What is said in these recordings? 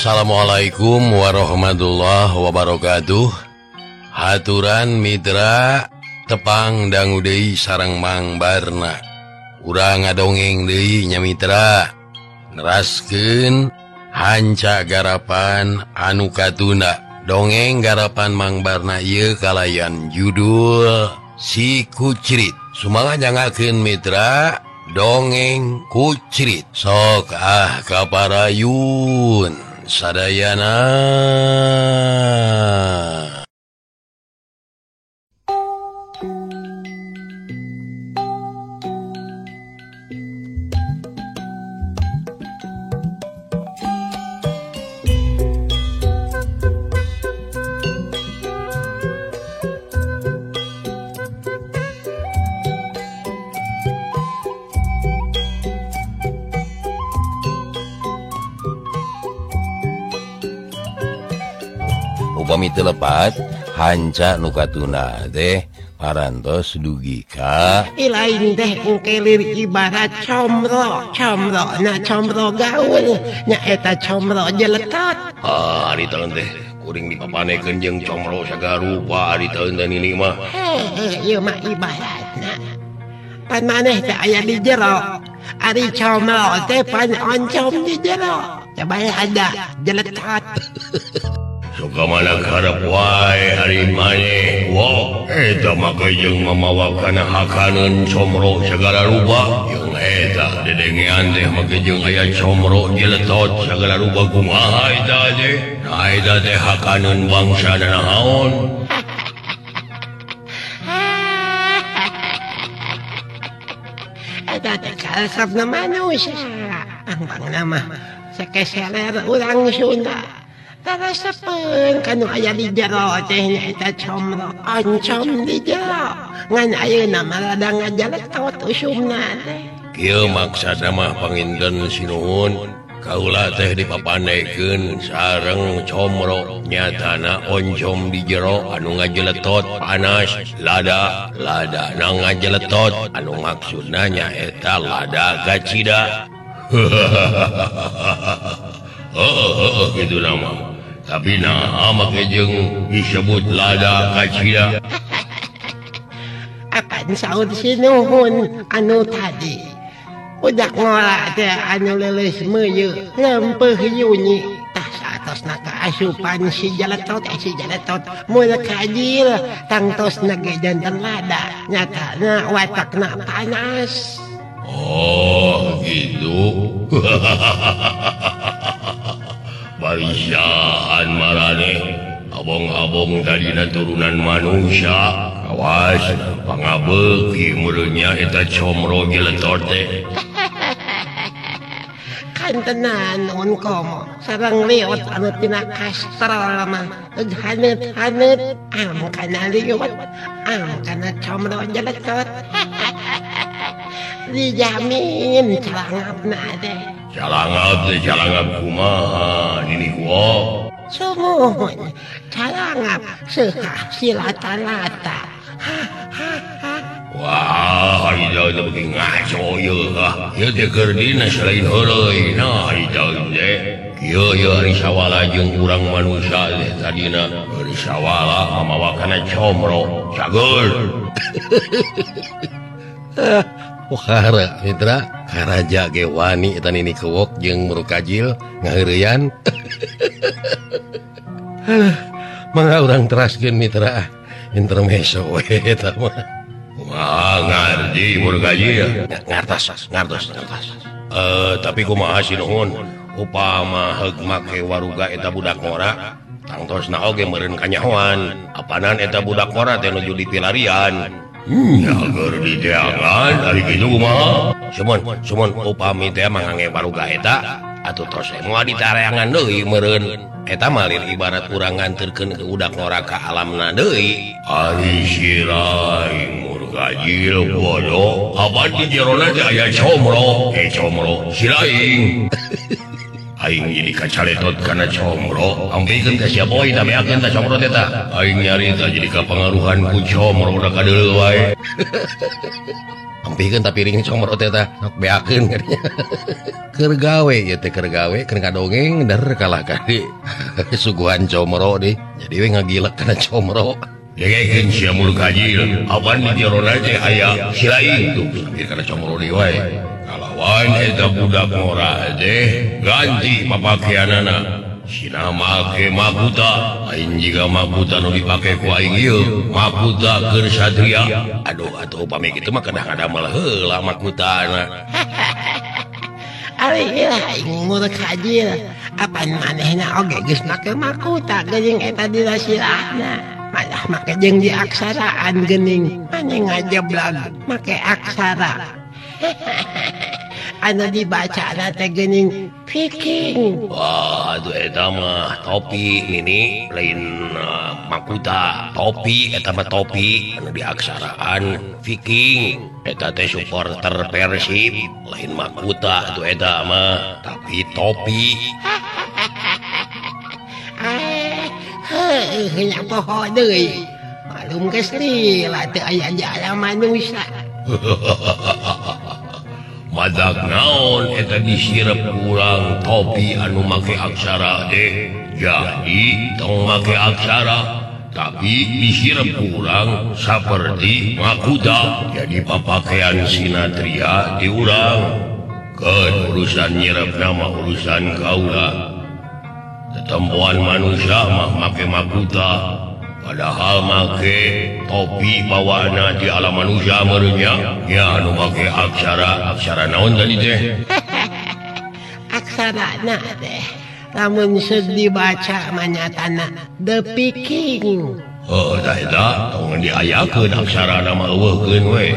Assalamualaikum warahmatullahi wabarakatuh. Haturan mitra tepang dangu deui sareng Mang Barna. Urang ngadongeng deui nya mitra. Neraskeun hanca garapan anu katunda. Dongeng garapan Mang Barna ieu kalayan judul Si Kucrit. Sumangan nyangakeun mitra dongeng Kucrit. Sok ah kaparayun sadayana. Upami teu lepat hanca nu katuna teh parantos dugi ka lain teh engkelir ibarat comro comro na comro gaul nya eta comro jeletot. Ah ari taun teh kuring dipapanekeun jeung comro sagarupa ari taun teh nini mah. Heh ieu mah ibaratna pan maneh teh aya di jero ari comro teh pan oncom di jero coba ada jeletot. Suka mana karep wae ari maneh. Wow, eta make jeung mamawa kana hakaneun comro sagala rupa. Jeung eta dedengean teh make jeung aya comro jeletot sagala rupa kumaha eta teh. Nah eta teh hakaneun bangsa naon. Eta teh karesepna manusia. Angpangna mah sakeseler urang Sunda. Tarasepeun kanu aya di jero teh nyaeta comro oncom di jero ngan ayeuna mah rada ngajaletot usumna teh. Kieu maksadna mah panginten sinuhun kaula teh dipapanekeun sareng comro nyatana oncom di jero anu ngajeletot panas lada lada na ngajeletot anu maksudna nyaeta lada kacida. Oh, gitu nama. Tapi nah make jeung disebut lada kacida. Apan saur sinuhun anu tadi. Udak ngora teh anu leuleus meuyeuh lempeuh yunyi. Tah saatosna kaasupan si jaletot si jaletot moal kajil tangtosna ge janten lada nyatana watakna panas. Oh, gitu. Barisan marane abong-abong tadina turunan manusia kawas pangabeuki meureunnya eta comro jeletot teh. Kantenan nuhun komo sareng liot anu tina kastrol mah haneut-haneut am kana liot am kana comro jeletot. Dijamin calangapna teh. Calangap teh calangap kumaha nini kuo? Sumuhun calangap seuhah silata-lata. Ha ha ha. Wah, ari daun teh beuki ngaco ieu hah. Ieu teh keur dina selain heureuy. Nah, ari daun teh kieu ieu ari sawala jeung urang manusia teh tadina ari sawala mamawa kana comro. Cager. Pohara mitra karaja ge wani eta nini kewok jeung murukajil ngaheureyan. Mangga urang teraskeun mitra intermezzo we eta mah. Wah, ngarti murukajil. Ngartos, ngartos, ngartos. Tapi kumaha sinuhun upama heug make waruga eta budak ngora tangtosna oge meureun kanyahoan. Apanan eta budak ngora teh nuju dipilarian. Agar diteangan ari kitu kumaha? Sumun, sumun upami teh mangangge waruga eta Atuh tos moal ditareangan deui meureun. Eta mah lir ibarat urang nganterkeun ke budak ngora ka alamna deui. Ari sirai murgajil bodoh, apan di jerona teh aya comro, comro silaing. Aing jadi kacaletot kana comro, ampikeun ka sia boy da beakeun ta comro teh tah. Aing nyarita jadi kapangaruhan ku comro da kadeuleu wae. Ampikeun ta piring comro teh tah, nok beakeun kadinya. Keur gawe ieu teh keur gawe, keur ngadongeng der kalah kadi. Suguhan comro deh. Jadi we ngagilek kana comro. Degekeun sia murkajil, apan di jerona teh aya silaing tuh sambil kana comro deui wae. Kalawan eta budak ngora teh ganti papakeanana. Sina make makuta, aing jiga makuta nu dipake ku aing ieu, makuta keur satria. Aduh atuh upami kitu mah kedah ngadamel heula makutana. Ari aing murkajil, apan manehna oge geus make makuta geuning eta dina silahna. Malah make jeung di aksaraan geuning, maneh ngajeblag make aksara. Anu dibaca teh geuning Viking. Wah, aduh eta mah topi ini lain makuta, topi eta mah topi anu diaksaraan Viking. Eta teh supporter Persib, lain makuta atuh eta mah, tapi topi. Heuh, nya poho deui. Malum geus lila teu aya di alam manusia. Madak naon eta disirep urang topi anu make aksara teh. Jadi tong make aksara tapi disirep urang saperti makuta. Jadi papakaian sinatria di urang. Keun urusan nyirep nama urusan kaula. Tetempoan manusia mah make makuta. Padahal make topi bawaana di alam manusia meureunnya. Ya anu make aksara, aksara naon tadi teh? Aksarana teh lamun seus dibaca manyatana The Viking. Heuh tah eta tong diayakeun aksarana mah eueuhkeun we.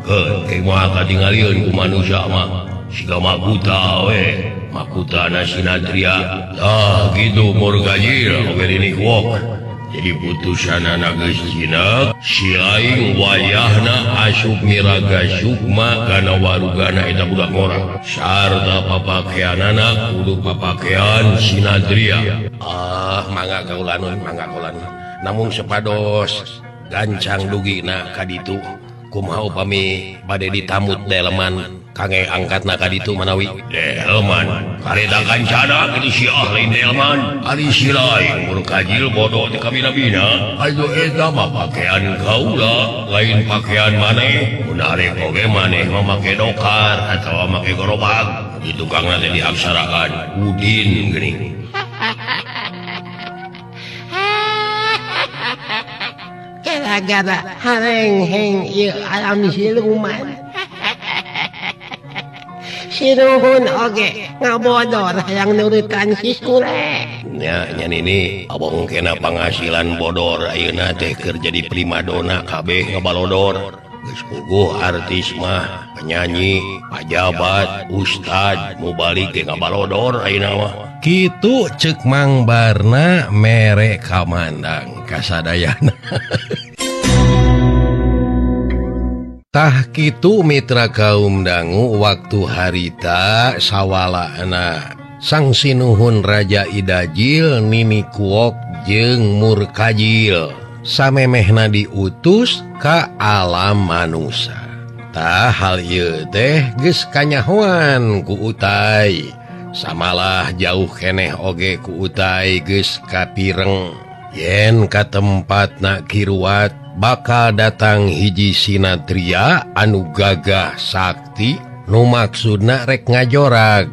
Keun ke moal katingalieun ku manusia mah siga makuta we. Makutana sinatria. Tah kitu murgajil oge dini kuok. Jadi putusanana geus jinak, si aing wayahna asup miraga sukma kana warugana eta budak ngora. Sarta papakeanana kudu papakean sinatria. Ah, mangga kaulan, mangga kaulan. Namun sepados gancang dugina ka ditu. Kumaha upami bade ditamut deleman kange angkatna ka ditu manawi. Delman kareta kancana kitu si ah lain delman. Ari si lain murkajil bodoh teh kabina-bina. Ayo eta mah pakean kaula lain pakean maneh. Mun arek oge maneh mah make dokar atawa make gerobak. Di tukangna teh diaksarakan Udin geuning. Gara-gara harengheng ieu alam siluman. Sinuhun oge ngabodor hayang nurutan si Sule. Nya nya nini abong kena penghasilan bodor ayeuna teh keur jadi primadona kabeh ngabalodor. Geus puguh artis mah, penyanyi, pajabat, ustad, mubalik ge ngabalodor ayeuna mah. Kitu ceuk Mang Barna mere kamandang kasadayana. Tah kitu mitra kaum dangu waktu harita sawalana Sang Sinuhun Raja Idajil Nini Kuok jeung Murkajil samemehna diutus ka alam manusa. Tah hal ieu teh geus kanyahoan ku Utai. Samalah jauh keneh oge ku Utai geus kapireng. Yen ka tempatna kiruat bakal datang hiji sinatria anu gagah sakti nu maksudna rek ngajorag.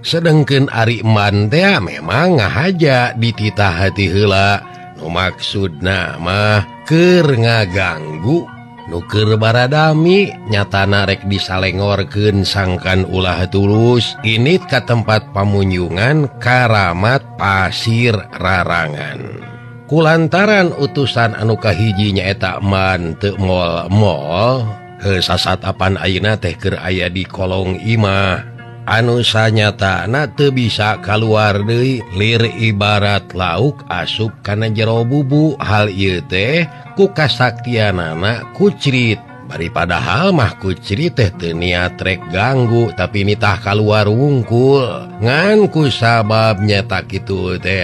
Sedengkeun ari eman teh memang ngahaja dititah hati heula nu maksudna mah keur ngaganggu nu keur baradami nyatana rek disalengorkeun sangkan ulah tulus init ka tempat pamunjungan karamat Pasir Rarangan. Kulantaran utusan anu kahiji nyaeta eman teu mol-mol, heuh sasat apan ayeuna teh keur aya di kolong imah. Anu sanyatana teu bisa kaluar deui lir ibarat lauk asup kana jero bubu. Hal ieu teh ku kasaktianana kucrit. Bari padahal mah kucrit teh teu niat rek ganggu tapi nitah kaluar wungkul. Ngan ku sabab nyata kitu teh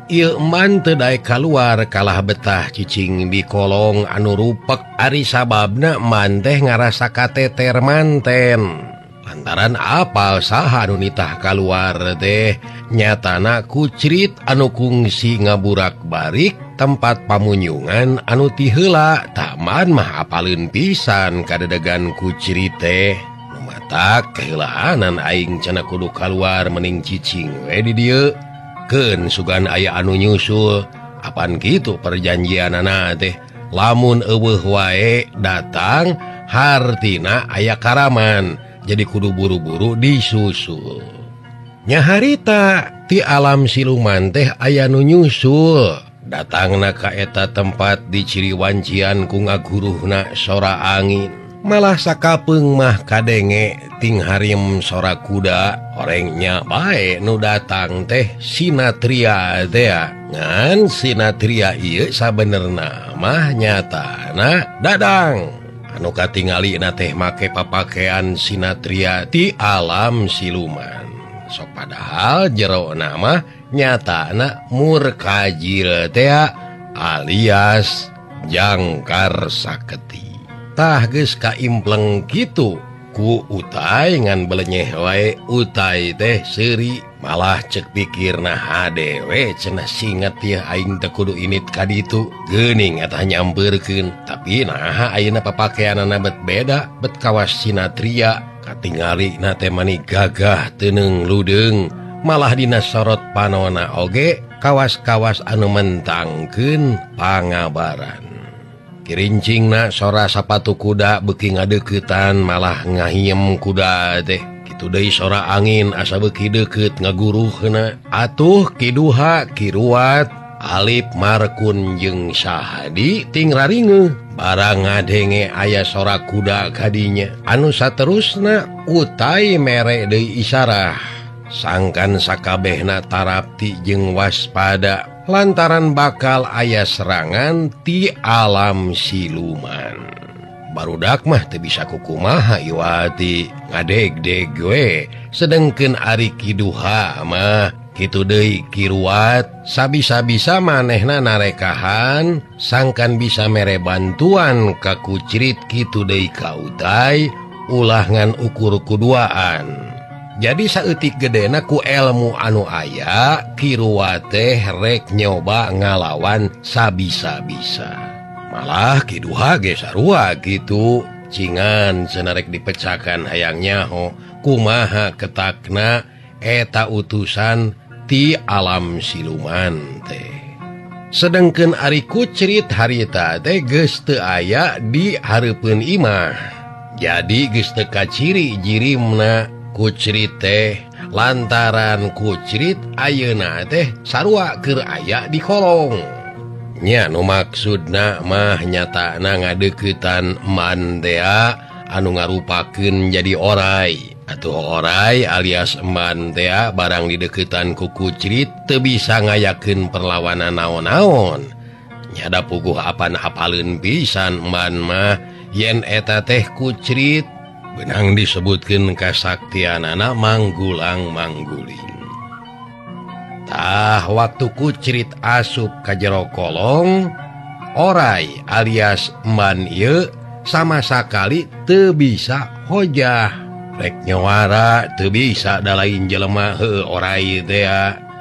ieu eman teu daek kaluar kalah betah cicing di kolong anu rupek. Ari sababna eman teh ngarasa kateter manten. Lantaran apal saha anu nitah kaluar teh nyatana kucrit anu kungsi ngaburak-barik tempat pamunyungan anu ti heula. Taman mah apaleun pisan kadedegan kucrit teh. Nu matak keheulaanan aing cenah kudu kaluar mending cicing we di dieu. Keun sugan aya anu nyusul. Apan kitu perjanjianana teh lamun eueuh wae datang hartina aya karaman. Jadi kudu buru-buru disusul. Nyaharita ti alam siluman teh aya nu nyusul. Datangna ka eta tempat di ciriwancian ku ngaguruhna sora angin. Malah sakapeung mah kadenge ting harim sora kuda. Orengnya bae nu datang teh Sinatria teh. Ngan Sinatria ieu sabenerna mah nyatana Dadang. Anu katingalina teh make papakean Sinatria ti alam siluman. Sok padahal jero nama nyatana Murkajil teh alias Jangkar Saketi. Tah geus kaimpleng kitu ku Utai ngan belenyeh wae Utai teh seuri. Malah cek pikirna hade we cenah singet ieu aing teh kudu init ka ditu. Geuning eta nyampeurkeun tapi naha ayeuna papakeanana bet beda bet kawas Sinatria. Katingalina teh mani gagah teuneung ludeung. Malah dina sorot panona oge kawas-kawas anu mentangkeun pangabaran. Kirincingna sora sapatu kuda beuki ngadeuketan malah ngahiem kuda teh. Kitu deui sora angin asa beuki deukeut ngaguruhna. Atuh Kiduha Kiruat Alip Markun jeung Sahadi ting raringuh barang ngadenge aya sora kuda kadinya. Anu saterusna Utai mere deui isarah. Sangkan sakabehna tarapti jeung waspada lantaran bakal aya serangan ti alam siluman. Barudak mah teu bisa kukumaha iwati ngadegdeg we. Sedengkeun ari Kiduha mah kitu deui Kiruat sabisa-bisa manehna narekahan sangkan bisa mere bantuan ka kucrit kitu deui ka Utai ulah ngan ukur kuduaan. Jadi saeutik gedena ku elmu anu aya Kiruat teh rek nyoba ngalawan sabisa-bisa. Malah Kiduha ge sarua kitu cingan cenah rek dipecakan hayang nyaho kumaha ketakna eta utusan ti alam siluman teh. Sedengkeun ari kucrit harita teh geus teu aya di hareupeun imah. Jadi geus teu kaciri jirimna kucrit teh lantaran kucrit ayeuna teh sarua keur aya di kolong. Nya nu maksudna mah nyatana ngadeuketan eman tea anu ngarupakeun jadi orai. Atuh orai alias eman tea barang dideuketan ku kucrit teu bisa ngayakeun perlawanan naon-naon. Nyada puguh apan apaleun pisan eman mah yen eta teh kucrit. Benang disebutkeun kasaktianana manggulang mangguling. Tah waktu kucrit asup ka jero kolong, orai alias eman ieu sama sakali teu bisa hojah. Rek nyawara teu bisa da lain jelema heuh orai teh.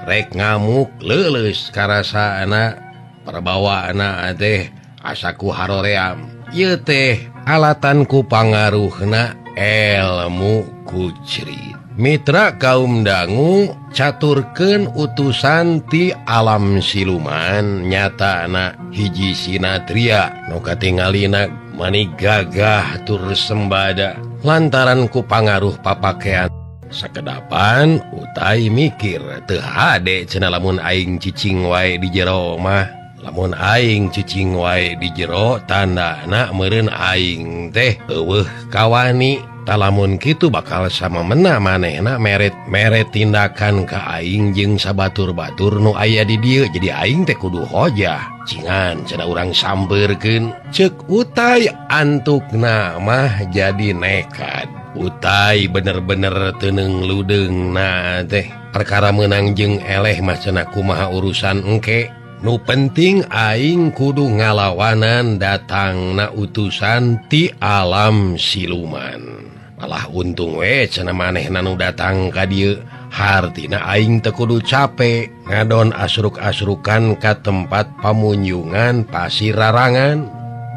Rek ngamuk leuleus karasaana perbawaana teh asa ku haroream. Ieu teh alatan ku pangaruhna elmu kucrit. Mitra kaum dangu caturkeun utusan ti alam siluman nyatana hiji Sinatria nu katingalina mani gagah tur sembada lantaran ku pangaruh papakean. Sakedapan Utai mikir teu hade cenah lamun aing cicing wae di jero mah. Lamun aing cicing wae di jero tandana meureun aing teh eueuh kawani. Talamun kitu bakal sama mena manehna meret tindakan ka aing jeung sabatur-batur nu aya di dieu jadi aing teh kudu hojah. Cingan cenah urang sampeurkeun. Ceuk Utai antukna mah jadi nekat. Utai bener-bener teu ludeungna teh. Perkara meunang jeung eleh mah cenah kumaha urusan engke. Nu penting aing kudu ngalawanan datangna utusan ti alam siluman. Malah untung we cenah manehna nu datang ka dieu. Hartina aing teu kudu cape ngadon asruk-asrukan ka tempat pamunjungan pasir rarangan.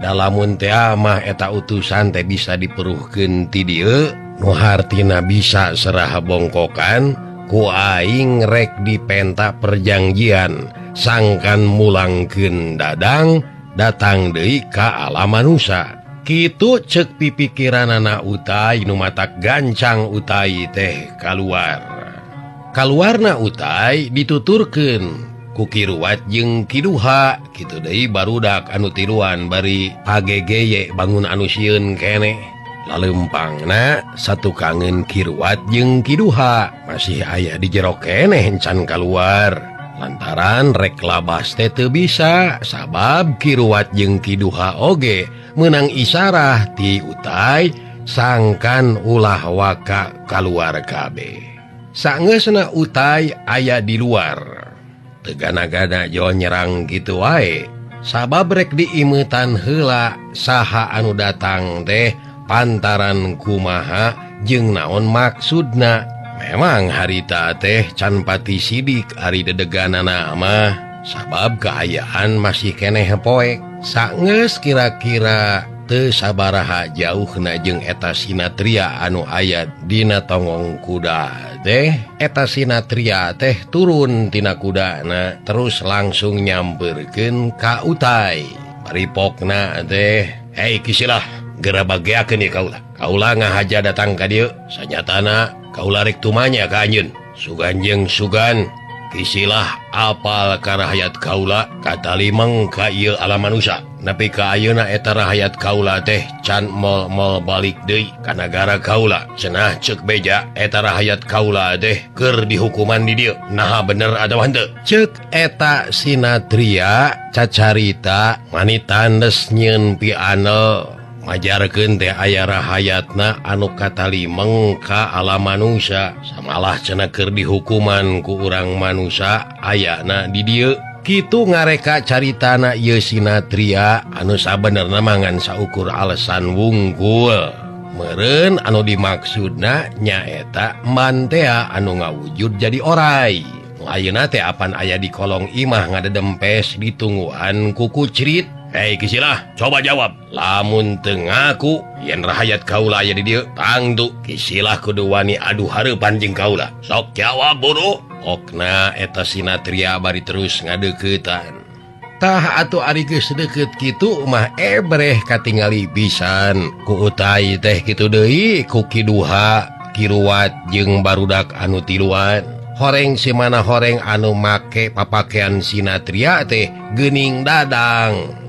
Dalamun teh mah eta utusan teh bisa diperuhkeun ti dieu, nu hartina bisa serah bongkokan ku aing rek dipenta perjanjian sangkan mulangkeun Dadang datang deui ka alam manusa. Kitu ceuk pipikiranana Utai nu matak gancang Utai teh kaluar. Kaluarna Utai dituturkeun ku Kiruat jeung Kiduha kitu deui barudak anu tiluan bari pagegeye bangun anu sieun keneh. Lalempangna satukangeun Kiruat jeung Kiduha masih aya di jero keneh encan kaluar. Lantaran rek labas teh teu bisa sabab Kiruat jeung Kiduha oge meunang isarah ti Utai sangkan ulah waka kaluar kabeh. Sangeusna Utai aya di luar. Tegana-gana jo nyerang kitu wae. Sabab rek diimeutan heula saha anu datang teh pantaran kumaha jeung naon maksudna. Memang harita teh can pati sidik ari dedeganana mah sabab kaayaan masih keneh poek. Sangeus kira-kira teu sabaraha jauhna jeung eta sinatria anu aya dina tonggong kuda teh. Eta sinatria teh turun tina kudana terus langsung nyamperkeun ka Utai. Paripokna teh, "Hei Kisilah, geura bageakeun ieu kaula. Kaula ngahaja datang ka dieu, sanyatana kaula rek tumanya ka anjeun. Sugan jeung sugan Kisilah apal ka rahayat kaula katalimeng ka ieu alam manusa. Nepi ka ayeuna eta rahayat kaula teh can mol-mol balik deui ka nagara kaula. Cenah ceuk beja eta rahayat kaula teh keur dihukuman di dieu. Naha bener atawa henteu?" Ceuk eta sinatria cacarita manitandes nyieun pianel majarkeun teh aya rahayatna anu katalimeng ka alam manusa. Samalah cenah keur dihukuman ku urang manusa ayana di dieu. Kitu ngareka caritana ieu sinatria anu sabenerna mah ngan saukur alasan wungkul. Meureun anu dimaksudna nyaeta mantea anu ngawujud jadi orai. Nu ayeuna teh apan aya di kolong imah ngadedempes ditungguan ku kucrit. Hei Kisilah, coba jawab. Lamun teu ngaku yen rahayat kaula aya di dieu, tangtu Kisilah kudu wani adu hareupan jeung kaula. Sok jawab buru. Okna eta sinatria bari terus ngadeuketan. Tah atuh ari geus deukeut kitu mah ebreh katingali pisan ku Utai teh kitu deui ku Kiduha, Kiruat jeung barudak anu tiluan. Horeng si mana horeng anu make papakean sinatria teh geuning Dadang.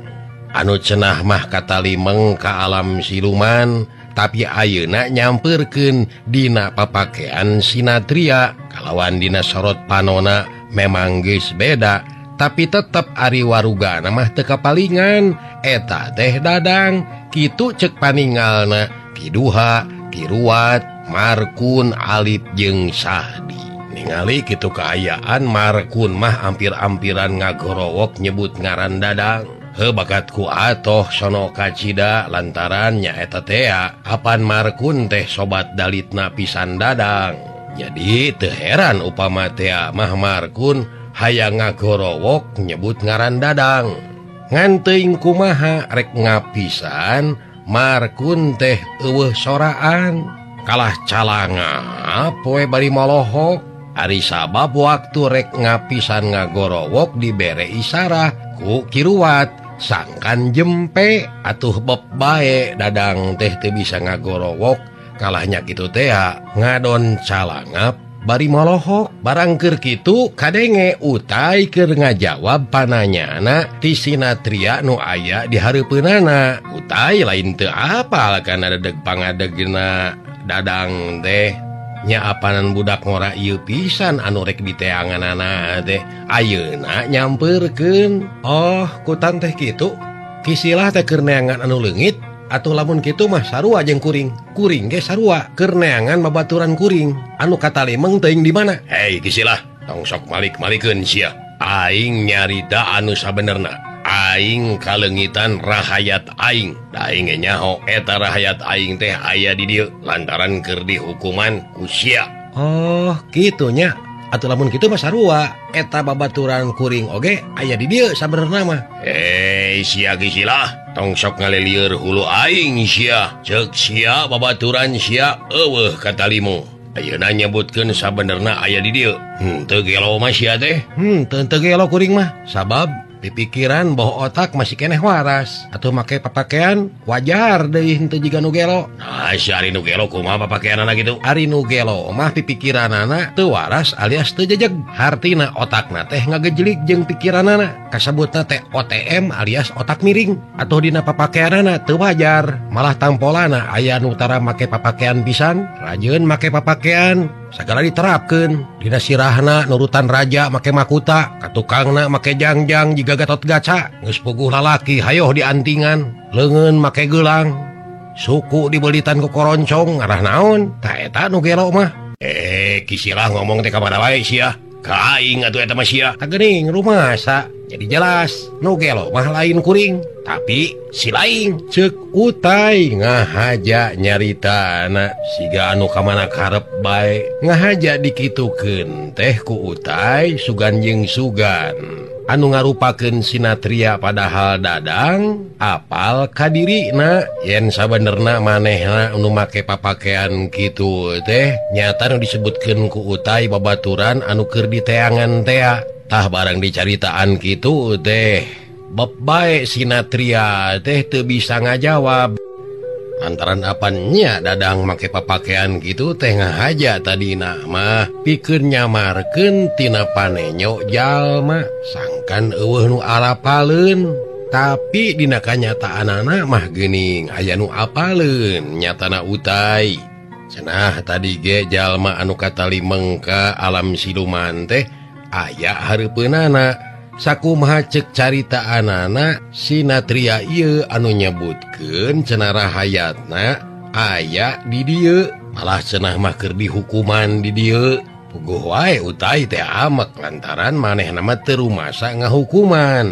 Anu cenah mah katalimeng ka alam siluman, tapi ayeuna nyamperkeun dina papakean sinatria. Kalawan dina sorot panona memang geus beda, tapi tetep ari warugana mah teu kapalingan. Eta teh Dadang, kitu ceuk paningalna Kiduha, Kiruat, Markun, Alip jeung Sahdi. Ningali kitu kaayaan Markun mah ampir-ampiran ngagorowok nyebut ngaran Dadang. He bakatku atoh sono kacida lantaran nyaeta tea apan Markun teh sobat dalitna pisan Dadang. Jadi teu heran upama tea mah Markun hayang ngagorowok nyebut ngaran Dadang. Ngan teuing kumaha rek ngapisan Markun teh eueuh soraan. Kalah calanga poe bari molohok. Ari sabab waktu rek ngapisan ngagorowok dibere isarah ku Kiruat. Sangkan jempe atuh beb bae Dadang teh teu bisa ngagorowok kalahnya kitu tea ngadon calangap bari molohok barang keur kitu kadenge Utai keur ngajawab pananyana ti Sinatria nu aya di hareupeunana. Utai lain teu apal kana dedeg pangadegna Dadang teh nya apanan budak ngora ieu pisan anu rek diteanganana teh ayeuna nyampeurkeun. Oh kutan teh kitu Kisilah teh keur neangan anu leungit atuh lamun kitu mah sarua jeung kuring. Kuring ge sarua keur neangan babaturan kuring anu katalimeng teuing di mana. Hei Kisilah, tong sok malik-malikeun sia. Aing nyarita anu sabenerna. Aing kaleungitan rahayat aing. Da aing ge nyaho eta rahayat aing teh aya di dieu lantaran keur dihukuman ku sia. Oh, kitu nya. Atuh lamun kitu mah sarua eta babaturan kuring oge aya di dieu sabenerna mah. Eh, sia Kisilah, tong sok ngalelieur hulu aing sia. Ceuk sia babaturan sia eueuh katalimu. Ayeuna nyebutkeun sabenerna aya di dieu. Teu gelo mah sia teh. Teu gelo kuring mah. Sabab pipikiran boh otak masih keneh waras atau make papakean wajar deui henteu jiga nu gelo. Nah, si ari nu gelo kumaha papakeanana kitu? Ari nu gelo mah pipikiranana teu waras alias teu jejeg. Hartina otakna teh ngagejlik jeung pikiranana. Kasebutna teh OTM alias otak miring. Atuh dina papakeanana teu wajar, malah tampolana aya nu tara make papakean pisan, rajeun make papakean sagala diterapkeun. Dina sirahna nurutan raja make makuta, ka tukangna make jangjang jiga Gatot Gaca, geus puguh lalaki hayoh diantingan, leungeun make gelang, suku dibelitan ku koroncong ngarah naon? Ta eta nu gelo mah. Kisilah ngomong teh ka mana wae sia? Ka aing atuh eta mah sia. Tah geuning rumasa. Jadi jelas nu gelo mah lain kuring, tapi si lain. Ceuk Utai ngahaja nyaritana siga anu ka mana karep bae. Ngahaja dikitukeun teh ku Utai sugan jeung sugan anu ngarupakeun Sinatria padahal Dadang apal kadirina yen sabenerna manehna anu make papakean kitu teh nyata nu disebutkeun ku Utai babaturan anu keur diteangan tea. Tah barang dicaritaan kitu teh beb bae Sinatria teh teu bisa ngajawab. Lantaran apannya Dadang make papakean kitu teh ngahaja tadina mah pikeun nyamarkeun tina panenyo jalma sangkan eueuh nu arapaleun. Tapi dina kanyataanana mah geuning aya nu apaleun nyatana Utai. Cenah tadi ge jalma anu katalimeng ka alam siluman teh aya hareupeunana. Sakumaha ceuk caritaanana Sinatria ieu anu nyebutkeun cenah rahayatna aya di dieu, malah cenah mah keur dihukuman di dieu. Puguh wae Utai teh amek lantaran manehna mah teu rumasa ngahukuman.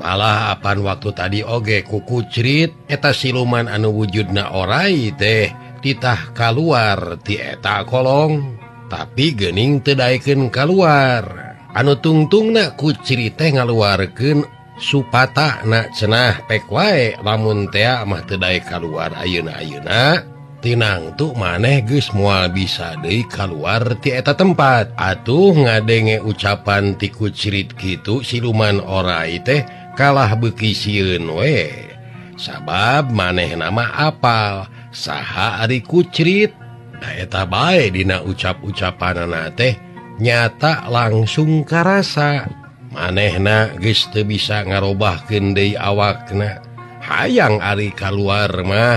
Malah apan waktu tadi oge ku kucrit eta siluman anu wujudna orai teh titah kaluar ti eta kolong, tapi geuning teu daekeun kaluar. Anu tungtungna kucrit teh ngaluarkeun supatana cenah pek wae lamun tea mah teu daek kaluar ayeuna-ayeuna tinangtu maneh geus moal bisa deui kaluar ti eta tempat. Atuh ngadenge ucapan ti kucrit kitu siluman orai teh kalah beuki sieun we. Sabab manehna mah apal saha ari kucrit. Da eta bae dina ucap-ucapanana teh nyata langsung karasa manehna geus teu bisa ngarobahkeun deui awakna. Hayang ari kaluar mah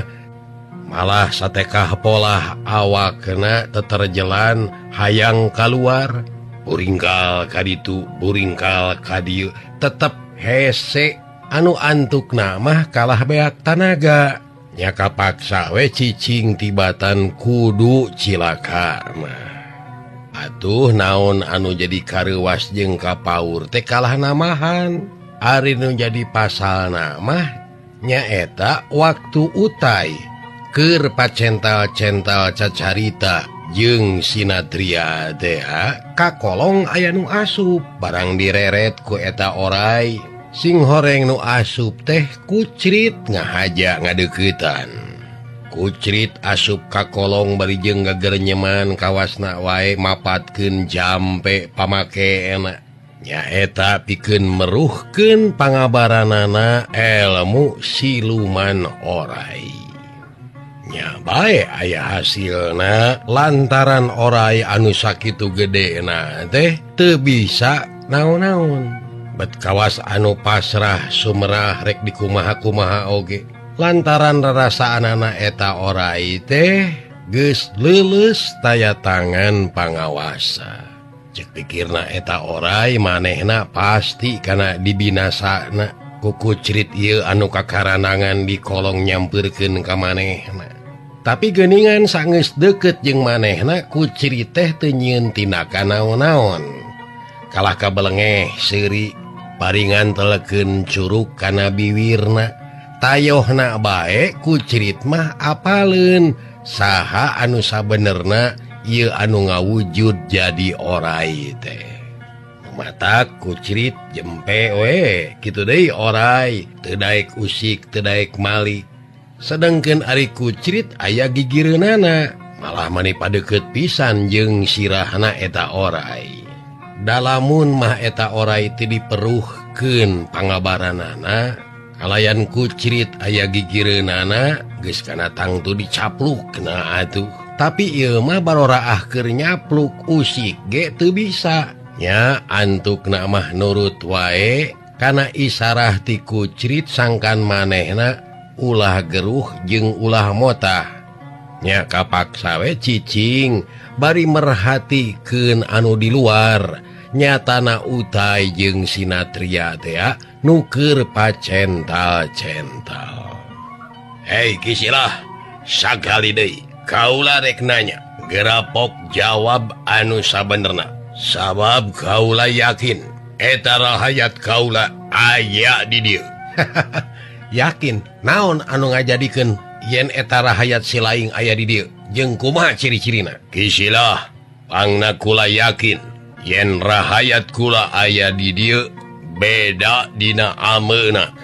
malah satekah polah awakna teterjelan hayang kaluar. Buringkal ka ditu, buringkal ka dieu, tetep hese anu antukna mah kalah beak tanaga. Nya kapaksa we cicing tibatan kudu cilaka mah. Atuh naon anu jadi kareuwas jeung kapaur teh kalah namahan. Ari nu jadi pasalna mah nyaeta waktu Utai keur pacental-cental cacarita jeung Sinatria teh kakolong aya nu asup barang direret ku eta orai. Sing horeng nu asup teh kucrit ngahaja ngadeuketan. Kucrit asup kakolong bari jeung gagerenyeman kawasna wae mapatkeun jampe pamakeena. Nyaeta pikeun meruhkeun pangabaranana elmu siluman orai. Nya bae aya hasilna lantaran orai anu sakitu gedena teh teu bisa naon-naon. Bet kawas anu pasrah sumerah rek dikumaha-kumaha oge. Lantaran rarasaanana eta orai teh geus leuleus taya tangan pangawasa. Cek pikirna eta orai manehna pasti kana dibinasana ku kucrit ieu anu kakaranangan di kolong nyampeurkeun ka manehna. Tapi geuningan sanggeus deukeut jeung manehna kucrit teh teu nyieun tindakan naon-naon. Kalah kabelengeh seuri paringan telekeun curug kana biwirna. Tayohna bae kucrit mah apaleun saha anu sabenerna ieu anu ngawujud jadi orai teh. Mata kucrit jempe we kitu deui orai teu daek usik teu daek malik. Sedengkeun ari kucrit aya gigireunana malah mani padeukeut pisan jeung sirahna eta orai. Dalamun mah eta orai teu diperuhkeun pangabaranana kalayan kucrit aya gigireunana geus kana tangtu dicapluk kena atuh. Tapi ieu mah baroraah keur nyapluk usik ge teu bisa. Nya antukna mah nurut wae kana isarah ti kucrit sangkan manehna ulah geruh jeung ulah motah. Nya kapaksa we cicing bari merhatikeun anu di luar. Nyatana Utai jeung Sinatria teh nu keur pacental-cental. Hei Kisilah, sakali deui kaula rek nanya, gerapok jawab anu sabenerna. Sabab kaula yakin eta rahayat kaula aya di dieu. Yakin naon anu ngajadikeun yen eta rahayat si laing aya di dieu jeung kumaha ciri-cirina? Kisilah, pangna kula yakin yen rahayat kula aya di dieu beda dina ameuna.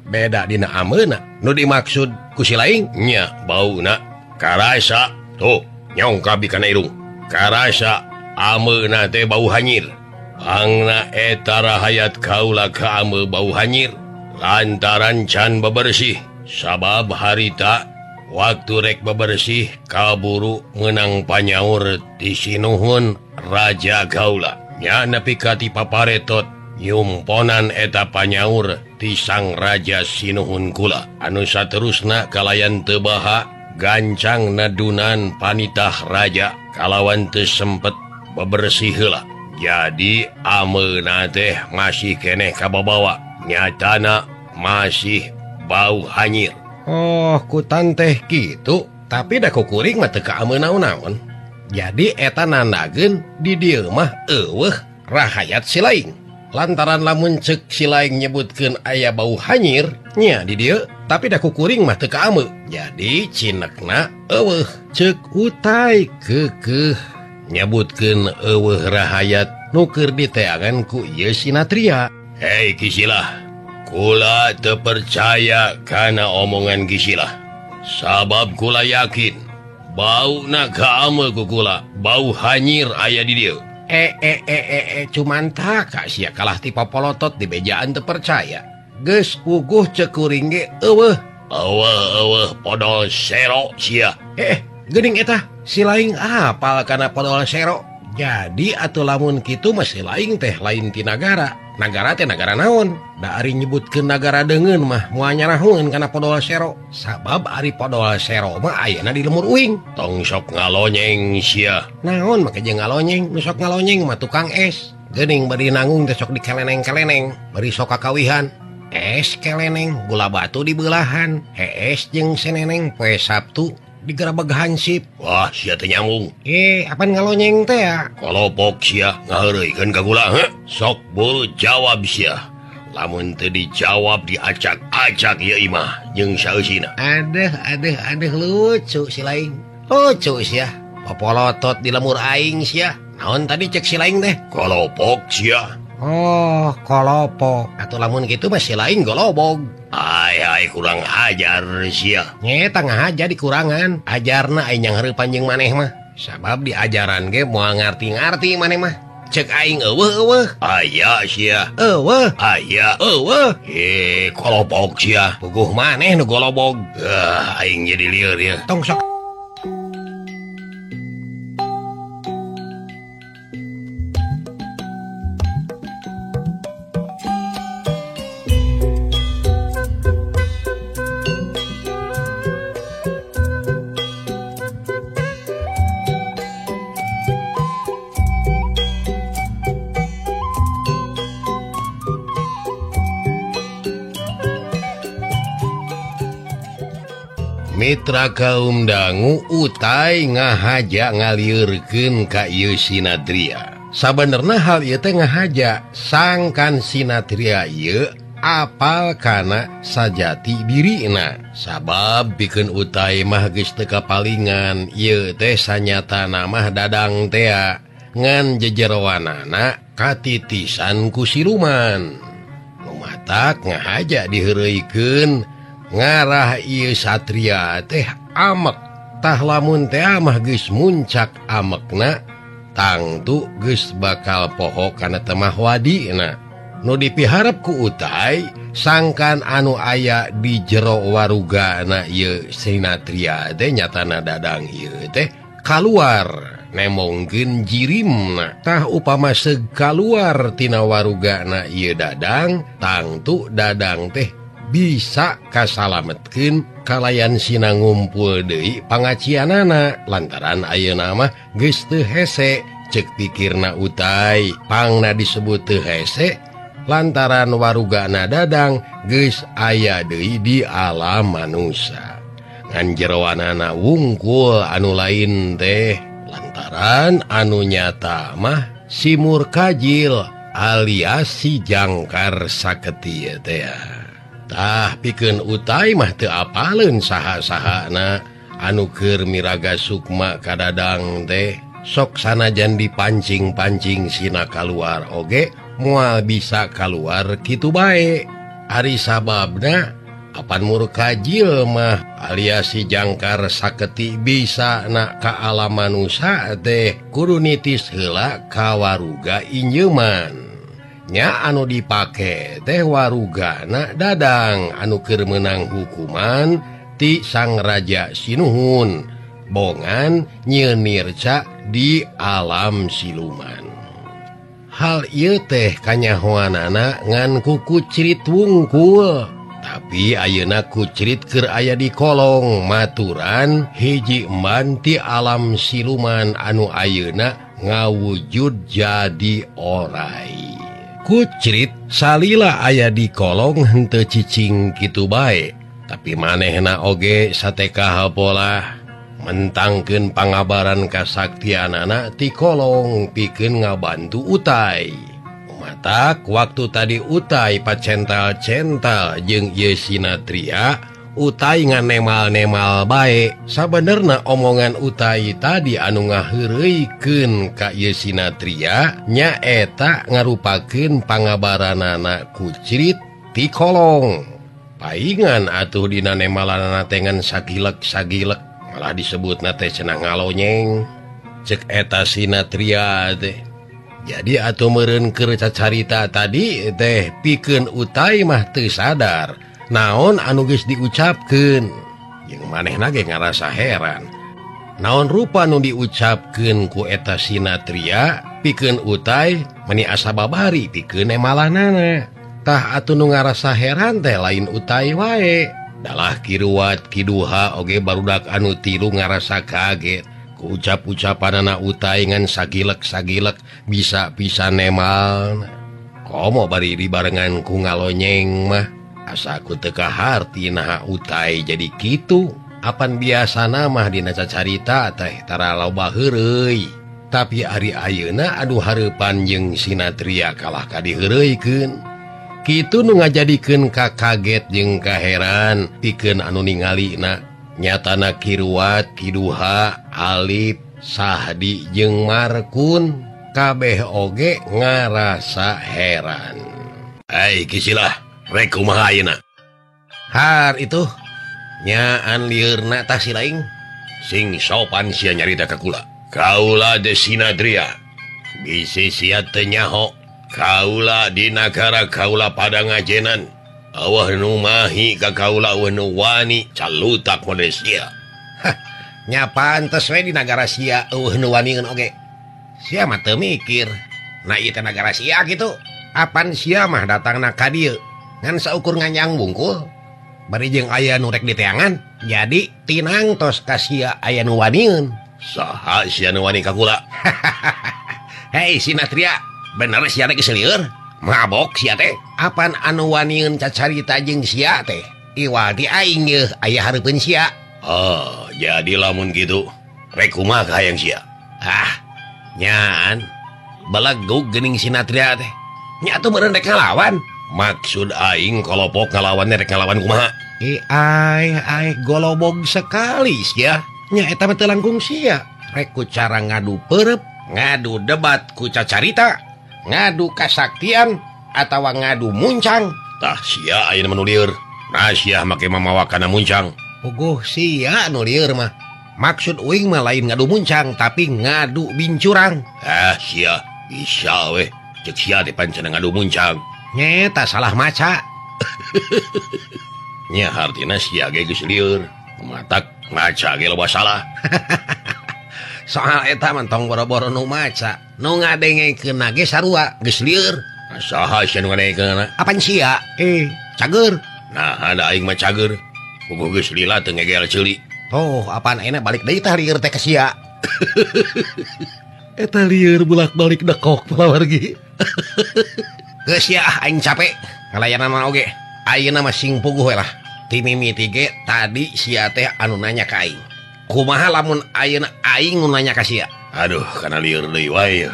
Beda dina ameuna nu dimaksud ku si laing nya bauna karasa tuh nyong kabi kana irung karasa ameuna teh bau hanyir. Pangna eta rahayat kaula ka ame bau hanyir lantaran can bebersih. Sabab harita waktu rek bebersih kaburu meunang panyaur ti sinuhun raja kaula. Nya nepi ka ti paparetot nyumponan eta panyaur ti sang raja sinuhun kula. Anu saterusna kalayan teu baha gancang nadunan panitah raja kalawan teu sempet bebersih heula. Jadi ameuna teh masih keneh kababawa, nyatana masih bau hanyir. Oh, kutan teh kitu, tapi da kukuring mah teu kaameu naon-naon. Jadi eta nandageun di dieu mah eueuh rahayat si laing. Lantaran lamun ceuk si laing nyebutkeun aya bau hanyir nya di dieu, tapi da kukuring mah teu kaameu. Jadi cinekna eueuh. Ceuk Utai keukeuh nyebutkeun eueuh rahayat nu keur diteangan ku ieu Sinatria. Hei Kisilah, kula teu percaya kana omongan Kisilah. Sabab kula yakin bauna kaameu ku kula, bau hanyir aya di dieu. Cuman tak sia kalah ti papolotot di bejaan teu percaya. Geus puguh ceuk kuring ge eueuh. Eueuh podol sero sia. Geuning eta si laing apal kana podol sero. Jadi atuh lamun kitu mah si laing teh lain ti nagara. Nagara teh nagara naon? Da ari nyebutkeun nagara deungeun mah moal nyaraheun kana podol sero. Sabab ari podol sero mah ayana di lemur uing. Tong sok ngalonyeng sia. Naon make jeung ngalonyeng? Nu sok ngalonyeng mah tukang es. Geuning bari nanggung teh sok dikeleneng-keleneng, bari sok kakawihan. Es keleneng, gula batu dibelahan. Hees jeung seneneng poe Sabtu digerebeg hansip. Wah, sia teh nyambung. Apan ngalonyeng teh ya? Kolopok sia ngaheureuykeun ka gula, heuh? Sok buru jawab sia. Lamun teu dijawab diacak-acak ieu imah jeung saeusina. Aduh lucu si laing. Lucu sia. Popolotot di lemur aing sia. Naon tadi cek si laing teh? Kolopok sia. Oh, kolopok. Atuh lamun kitu mah si laing golobog. Ai kurang ajar sia. Nyeta ngahaja dikurangan. Ajarna aing nyanghareupan jeung maneh mah. Sabab di ajaran ge moal ngarti-ngarti maneh mah. Cek aing eueuh eueuh. Aya sia. Eueuh. Aya eueuh. Kolobog sia. Puguh maneh nu golobog. Aing jadi lieur ya. Tong sok. Mitra kaum dangu utai ngahaja ngalieurkeun ka ieu Sinatria. Sabenerna hal ieu teh ngahaja sangkan Sinatria ieu apal kana sajati dirina. Sabab pikeun utai mah geus teu kapalingan ieu teh sanyatana mah dadang tea ngan jejerowanana katitisan ku siluman. Nu matak ngahaja diheureuykeun ngarah ieu satria teh amek. Tah lamun teh mah geus muncak amekna tangtu geus bakal poho kana temah wadina. Nu dipiharep ku utai sangkan anu aya di jero warugana ieu Sinatria teh nyatana dadang ieu teh kaluar nemongkeun jirimna. Tah upama seug kaluar tina warugana ieu dadang tangtu dadang teh bisa kasalametkeun kalayan sina ngumpul deui pangacianana lantaran ayeuna mah geus teu hese. Cek pikirna utai pangna disebut teu hese lantaran warugana dadang geus aya deui di alam manusia ngan jeroanana wungkul anu lain teh lantaran anu nyata mah si Murkajil alias si Jangkar Saketi teh. Tah pikeun utai mah teu apaleun saha-sahana anu keur miraga sukma kadadang teh sok sanajan dipancing-pancing sina kaluar oge moal bisa kaluar kitu bae. Ari sababna apan Murkajil mah alias si Jangkar Saketi bisa na ka alam manusa teh kudu nitis heula ka waruga injeuman. Nya anu dipake teh warugana dadang anu keur meunang hukuman ti Sang Raja Sinuhun bongan nyieun nirca di alam siluman. Hal ieu teh kanyahoanana ngan ku kucrit wungkul, tapi ayeuna kucrit keur aya di kolong maturan hiji emban ti alam siluman anu ayeuna ngawujud jadi orai. Kucrit salila aya di kolong henteu cicing kitu bae, tapi manehna oge satekaha polah mentangkeun pangabaran kasaktianana ti kolong pikeun ngabantu utai. Matak waktu tadi utai pacental-cental jeung ieu Sinatria, utai nganemal-nemal bae. Sabenerna omongan utai tadi anu ngaheureuykeun ka ieu Sinatria nyaeta ngarupakeun pangabaranana kucrit ti kolong. Paingan atuh dina nemalanana teh ngan sagilek-sagilek, malah disebutna teh cenah ngalonyeng. Cek eta Sinatria teh. Jadi atuh meureun keur cacarita tadi teh pikeun utai mah teu sadar naon anu geus diucapkeun. Jeung manehna ge ngarasa heran. Naon rupa nu diucapkeun ku eta Sinatria pikeun utai meni asa babari pikeun nemalanana. Tah atuh nu ngarasa heran teh lain utai wae. Dalah kiruat kiduha oge barudak anu tilu ngarasa kaget. Ku ucap-ucapanana utai ngan sagilek-sagilek bisa-bisa nemal. Komo bari dibarengan ku ngalonyeng mah. Asa aku teu kaharti naha utai jadi kitu. Apan biasana mah dina cacarita teh tara loba heureuy. Tapi ari ayeuna anu hareupan jeung Sinatria kalah ka diheureuykeun. Kitu nu ngajadikeun ka kaget jeung kaheran pikeun anu ningalina. Nyatana Kiruat, Kiduha, Alip, Sahdi jeung Markun kabeh oge ngarasa heran. Ai kisilah rek kumaha ayeuna? Har itu nyaan lieurna tah si laing. Sing sopan sia nyarita ka kula. Kaula de Sinatria. Bisi sia teu nyaho kaula di nagara kaula pada ngajenan. Awah nu mahi ka kaula eueuh nu wani calutak model sia. Hah, nya pantes we di nagara sia eueuh nu waniun oge. Sia mah teu mikir. Nah ieu teh nagara sia kitu. Apan sia mah datangna ka dieu ngan saukur nganyang bungkul. Bari jeung aya nu rek diteangan, jadi tinang tos ka sia aya nu waniun. Saha sia nu wani ka kula? Hei Sinatria, bener sia teh geus lieur? Mabok sia teh. Apan anu waniun cacarita jeung sia teh? Iwal di aing yeuh aya hareupeun sia. Oh, jadi lamun kitu rek kumaha ka hayang sia? Ah, nyaan belegug geuning Sinatria teh. Nya atuh meureun rek ngalawan. Maksud aing kolopok ngalawannya rek ngalawan kumaha? Ai golobog sekali sia. Nya eta mah teu langkung sia. Rek ku cara ngadu peureup, ngadu debat ku cacarita, ngadu kasaktian atawa ngadu muncang. Tah sia ayeuna mah nu lieur. Nah sia make mamawa kana muncang. Puguh sia nu lieur mah. Maksud uing mah lain ngadu muncang tapi ngadu bincurang. Ah sia bisa weh. Cek sia teh pancen ngadu muncang. Nyeta salah maca. Nya hartina sia ge geus lieur. Matak maca ge loba salah. Soal eta mah tong boro-boro nu maca, nu ngadengekeunna ge sarua geus lieur. Saha sia nu ngadengekeunna? Apan sia? Cager. Nah, ada aing mah cager. Puguh geus lila teu ngegel ceuli. Tuh, apaan ayeuna balik deui tah lieur teh ka sia. Eta lieur bolak-balik dekok palawargi. Geus sia aing capek ngalayanan mah oge. Ayeuna mah sing puguh we lah. Ti mimiti ge tadi sia teh anu nanya ka aing. Kumaha lamun ayeuna aing nu nanya ka sia? Aduh, kana lieur deui wae.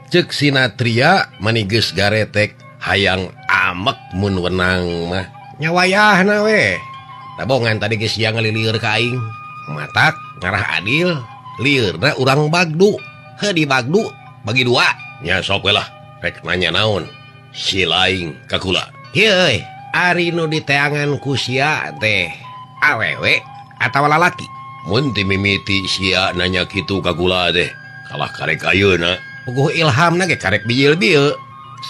Ceuk Sinatria mani geus garetek hayang amek mun wenang mah. Nya wayahna we. Tabongan tadi geus sia ngalilieur ka aing. Matak ngarah adil, lieurna urang bagdu. Heuh di bagdu bagi dua. Nya sok we lah, rek nanya naon? Si laing ka kula. Ieu euy, ari nu diteangan ku sia teh awewe atawa lalaki? Mun ti mimiti sia nanya kitu ka kula teh, kalah karek ayeuna. Puguh ilhamna ge karek bijil bieu.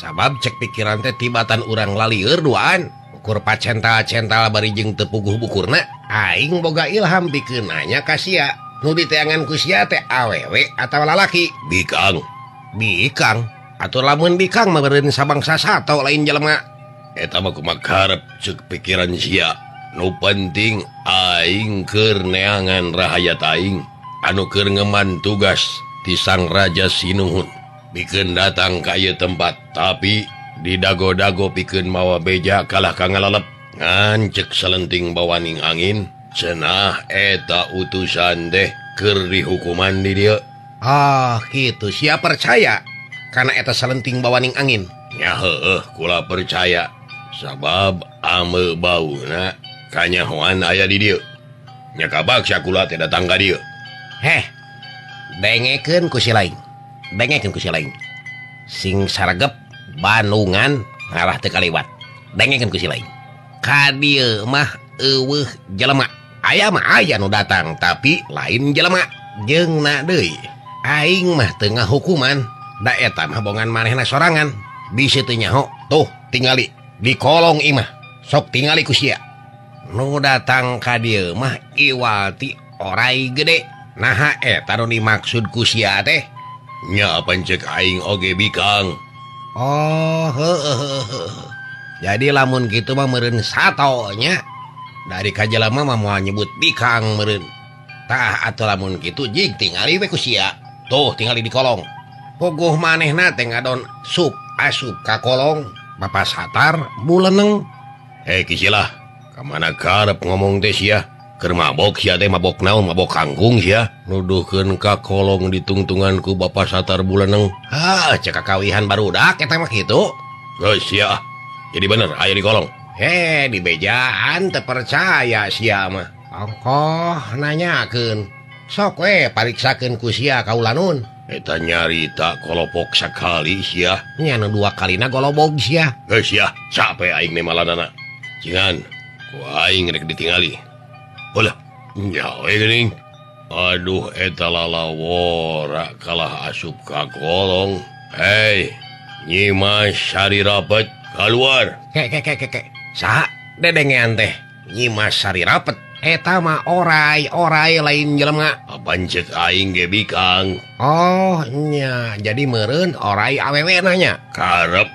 Sabab cek pikiran teh tibatan urang lalieur duaan. Ukur pacental-cental bari jeung teu puguh bukurna, aing boga ilham pikeun nanya ka sia. Nu diteangan ku sia teh awewe atawa lalaki? Bikang. Bikang. Atur lamun bikang mah meureun sabangsa sato lain jelema. Eta mah kumaha karep ceuk pikiran sia. Nu penting aing keur neangan rahayat aing anu keur ngeman tugas ti Sang Raja Sinuhun. Pikeun datang ka ieu tempat tapi di dago-dago pikeun mawa beja kalah ka ngalalep. Ngan ceuk salenting bawaning angin cenah eta utusan teh keur dihukuman di dieu. Ah, kitu sia percaya karena eta salenting bawaning angin. Ya heueuh kula percaya sabab ame bauna kanyahoan aya di dieu. Nya kabaksa kula teh datang ka dieu. Heh. Dengekeun ku si lain. Dengekeun ku si lain. Sing saregep Bandungan ngarah teu kaliwat. Dengekeun ku si lain. Ka dieu mah eueuh jelema. Aya mah aya nu datang tapi lain jelema. Jeung na deui. Aing mah teu ngahukuman. Da eta mah bongan manehna sorangan. Bisi teu nyaho. Tuh tingali di kolong imah. Sok tingali ku sia. Nu datang ka dieu mah iwal ti orai gede. Naha eta nu dimaksud ku sia teh? Nya apan ceuk aing oge bikang. Oh, heueuh. Jadi lamun kitu mah meureun sato nya. Dari ka jelema mah moal nyebut bikang meureun. Tah atuh lamun kitu jig tingali we ku sia. Tuh tingali di kolong. Puguh manehna teh ngadon sup asup ka kolong. Bapak Satar buleneng. Hei Kisilah, kamana karep ngomong teh sia? Keur mabok sia teh mabok naon? Mabok kangkung sia. Nuduhkeun ka kolong ditungtungan ku Bapak Satar buleneng. Hah, cek kakawihan barudak eta mah kitu. Geus sia. Jadi bener aya di kolong. Heh, di bejaan teu percaya sia mah. Ongkoh nanyakeun. Sok we pariksakeun ku sia kaulanun. Eta nyarita kolopok sakali sia. Nya nu dua kalina golobog sia. Geus sia, capek aing teh malanana. Cingan, ku aing rek ditingali. Ulah, nya we geuning. Aduh, eta lalawora kalah asup ka kolong. Hei Nyimas Sari Rapet keluar. Ke ke ke ke ke. Saha dedengean teh Nyimas Sari Rapet. Eta mah orai orai lain jelema. Apan cek aing ge bikang. Oh nya, jadi meureun orai awewe nanya. Karep.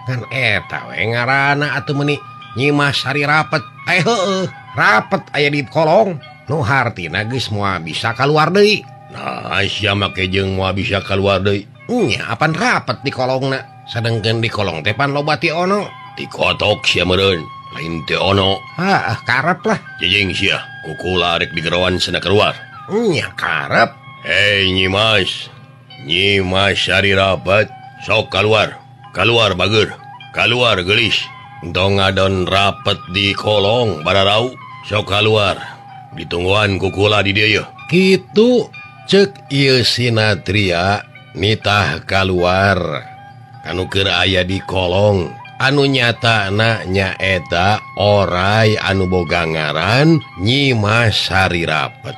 Kan eta we ngaranna atuh meuni Nyimas Sari Rapet. Eh heueuh, rapet aya di kolong. Nu hartina geus moal bisa kaluar deui. Nah, sia make jeung moal bisa kaluar deui. Nya apan rapet di kolongna. Sedengkeun di kolong teh pan loba ti ono. Dikotok sia meureun. Lain teh ono. Hah, karep lah. Jijing sia, kukula rek digeroan cenah keluar. Nya karep. Hei Nyimas. Nyimas Sari Rapet, sok keluar. Keluar bager. Keluar gelis. Entong ngadon rapet di kolong bararau, sok keluar. Ditungguan kukula di dieu. Kitu cek ieu Sinatria nitah kaluar. Anu keur aya di kolong, anu nyatana nyaeta orai anu boga ngaran Nyimas Sari Rapet.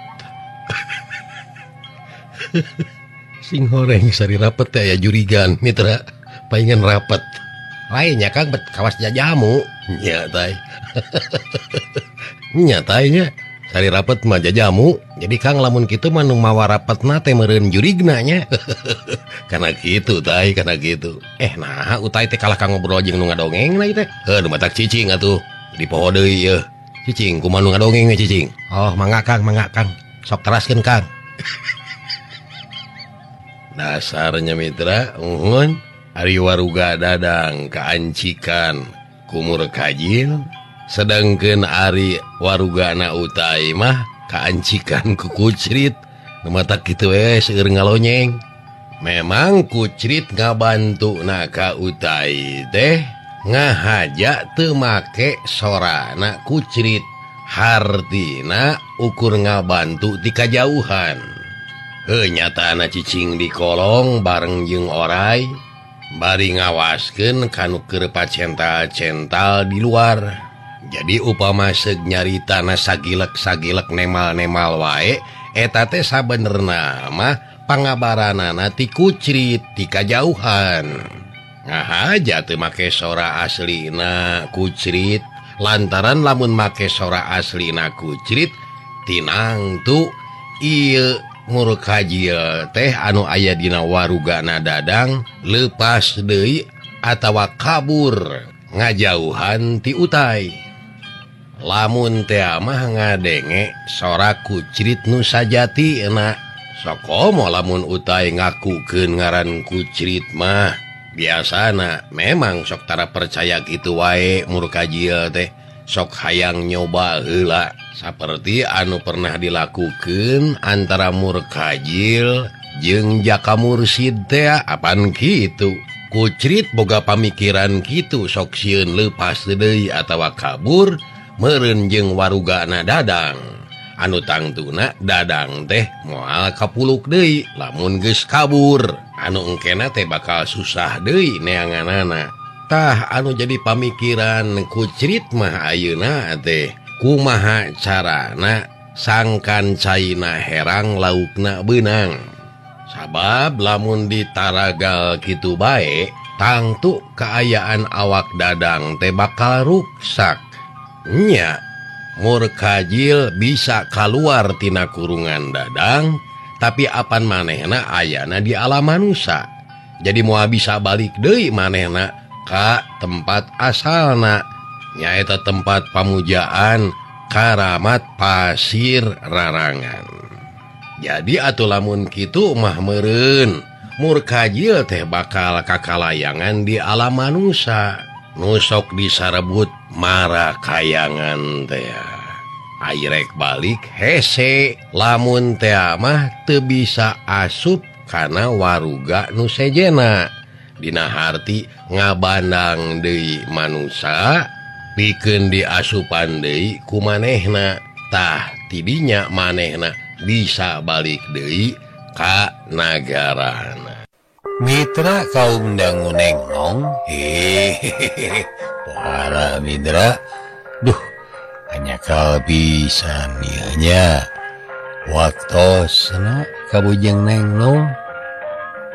Sing horeng Sari Rapet teh aya jurigan mitra, paingan rapet. Lainnya Kang bet kawas jajamu. Nya teh. Nya teh nya. Sari Rapet mah jajamu. Jadi Kang lamun kitu mah nu mawa rapetna teh meureun jurigna nya. Kana kitu teh, kana kitu. Nah utai teh kalah ka ngobrol jeung nu ngadongeng na ieu teh. Heuh, nu matak cicing atuh. Dipoho deui yeuh. Cicing kumaha nu ngadongeng we cicing. Oh, mangga Kang, mangga Kang. Sok teraskeun Kang. Dasarnya mitra, uhun. Ari waruga Dadang kaancikan kumur kajil, sedangkeun ari warugana utai mah kaancikan ku kucrit. Nu matak kitu we seueur ngalonyeng. Memang kucrit ngabantuna ka utai teh ngahaja teu make sorana kucrit. Hartina ukur ngabantu ti kajauhan. Heuh, nyatana cicing di kolong bareng jeung orai bari ngawaskeun kanu keur pacental-cental di luar. Jadi upama seug nyaritana sagilek-sagilek nemal-nemal wae, eta teh sabenerna mah pangabaranana ti kucrit ti kajauhan. Ngahaja teu make sora aslina kucrit, lantaran lamun make sora aslina kucrit tinangtu ieu murkajil teh anu aya dina warugana Dadang leupas deui atawa kabur ngajauhan ti utai. Lamun teh mah ngadenge sora kucrit nu sajatina. Sokomo lamun utai ngakukeun ngaran kucrit mah biasana memang sok tara percaya kitu wae murkajil teh. Sok hayang nyoba heula saperti anu pernah dilakukeun antara murkajil jeung Jaka Mursid teh apan kitu. Kucrit boga pamikiran kitu sok sieun leupas deui atawa kabur meureun jeung warugana Dadang. Anu tangtuna Dadang teh moal kapuluk deui lamun geus kabur. Anu engkena teh bakal susah deui neanganana. Tah anu jadi pamikiran kucrit mah ayeuna teh kumaha carana sangkan caina herang laukna beunang. Sabab lamun ditaragal kitu bae tangtu kaayaan awak Dadang teh bakal ruksak. Nya murkajil bisa kaluar tina kurungan Dadang, tapi apan manehna ayana di alam manusa. Jadi moal bisa balik deui manehna ka tempat asalna, nyaeta tempat pamujaan karamat pasir rarangan. Jadi atuh lamun kitu mah meureun murkajil teh bakal kakalayangan di alam manusa. Nu sok disarebut mara kayangan teh. Airek balik hese lamun teh mah teu bisa asup kana waruga nu sejena. Dina harti ngabandang deui manusa pikeun diasupan deui ku manehna. Tah tidinya manehna bisa balik deui ka nagarana. Mitra kaum dangu nengnong, hehehe, para mitra, duh, hanya kalpisan nya waktosna kabujeng nengnong,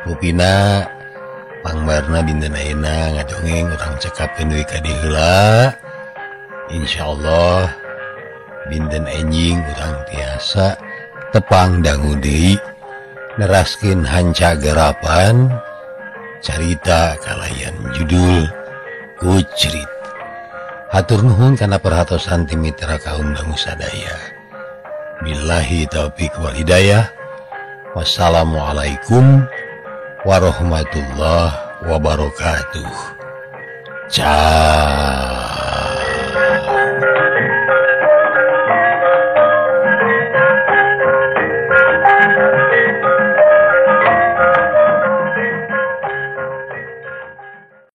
rupina Pangbarna dinten ayeuna ngadongeng urang cekapkeun deui ka dieu heula. Insyaallah dinten enjing urang tiasa tepang dangu deui neraskeun hanca garapan carita kalayan judul Kucrit. Hatur nuhun kana perhatosan ti mitra kaum dangu sadaya. Billahi taufik wal hidayah. Wassalamualaikum warahmatullahi wabarakatuh. Ciao.